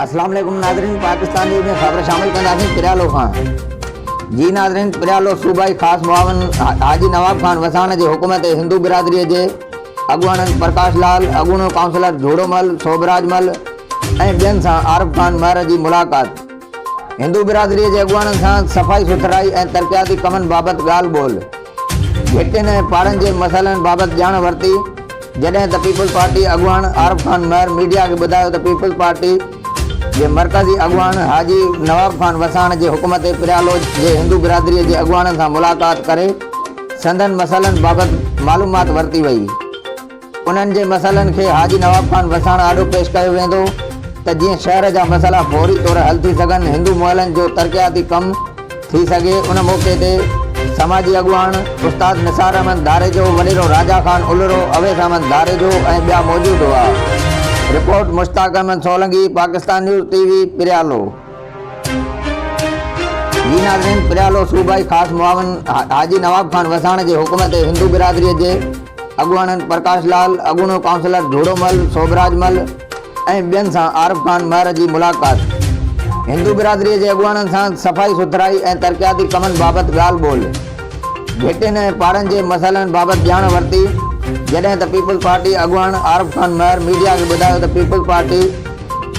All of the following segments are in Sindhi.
اسلام عليڪم ناظرين پاڪستان نيوز ۾ خبر شامل ڪنداسين پريالو کان جي ناظرين پريالو صوبائي خاص معاون حاجي نواب خان وساڻ جي حڪم تي هندو برادري جي اڳواڻن پرڪاش لال اڳوڻو ڪائونسلر جھوڙومل سوڀراج مل ۽ ٻين سان عارف خان مهر جي ملاقات هندو برادري جي اڳواڻن سان صفائي سٿرائي ۽ ترقياتي ڪمن بابت ڳالهه ٻولهه گهٽين ۽ پاڙن جي مسئلن بابت ڄاڻ ورتي، جڏهن ته پيپلز پارٽي اڳواڻ عارف خان مهر ميڊيا کي ٻڌايو ته پيپلز پارٽي جي مرڪزي اڳواڻ حاجي نواب خان وساڻ جي حڪم تي پريالو جي هندو برادري جي اڳواڻن سان ملاقات ڪري سندن مسئلن بابت معلومات ورتي وئي. انهن جي مسئلن کي حاجي نواب خان وساڻ آڏو پيش ڪيو ويندو ته جيئن شهر جا مسئلا فوري طور حل ٿي سگهن، هندو محلن جو ترقياتي ڪم ٿي سگهي، ان موقعي تي سماجي اڳواڻ استاد نثار احمد ڌاريجو، وڏيرو راجا خان الرو، اويس احمد ڌاريجو ۽ ٻيا موجود هئا. Report, Mushtaq Ahmed Solangi, Pakistan news T V, Parialo. جي ناظرين پريالو صوبائي خاص معاون حاجي نواب خان وساڻ جي حڪم تي هندو برادري جي اڳواڻن پرڪاش لال، اڳوڻو ڪائونسلر جھوڙومل، سوڀراج مل ۽ ٻين سان عارف خان مهر جي ملاقات، هندو برادري جي اڳواڻن سان صفائي سٿرائي ۽ ترقياتي ڪمن بابت ڳالهه ٻولهه، گهٽين ۽ پاڙن جي مسئلن بابت ڄاڻ ورتي، جڏهن ته پيپلز پارٽي اڳواڻ عارف خان مهر ميڊيا کي ٻڌايو ته پيپلز پارٽي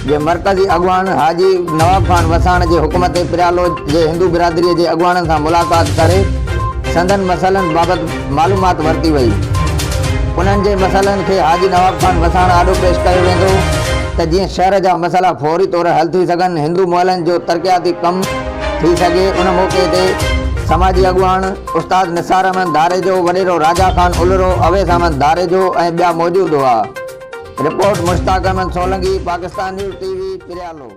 جي مرڪزي اڳواڻ حاجي نواب خان وساڻ جي حڪم تي پريالو جي هندو برادري جي اڳواڻن سان ملاقات ڪري سندن مسئلن بابت معلومات ورتي وئي. انهن جي مسئلن کي حاجي نواب خان وساڻ آڏو پيش ڪيو ويندو ته جيئن شهر جا مسئلا فوري طور حل ٿي سگهن، هندو محلن جو ترقياتي ڪم ٿي سگهي. ان موقعي تي سماجي اڳواڻ استاد نثار احمد ڌاريجو، وڏيرو راجا خان الرو، اويس احمد ڌاريجو ۽ ٻيا موجود هئا. Report, Mushtaq Ahmed Solangi, Pakistan news T V, Parialo.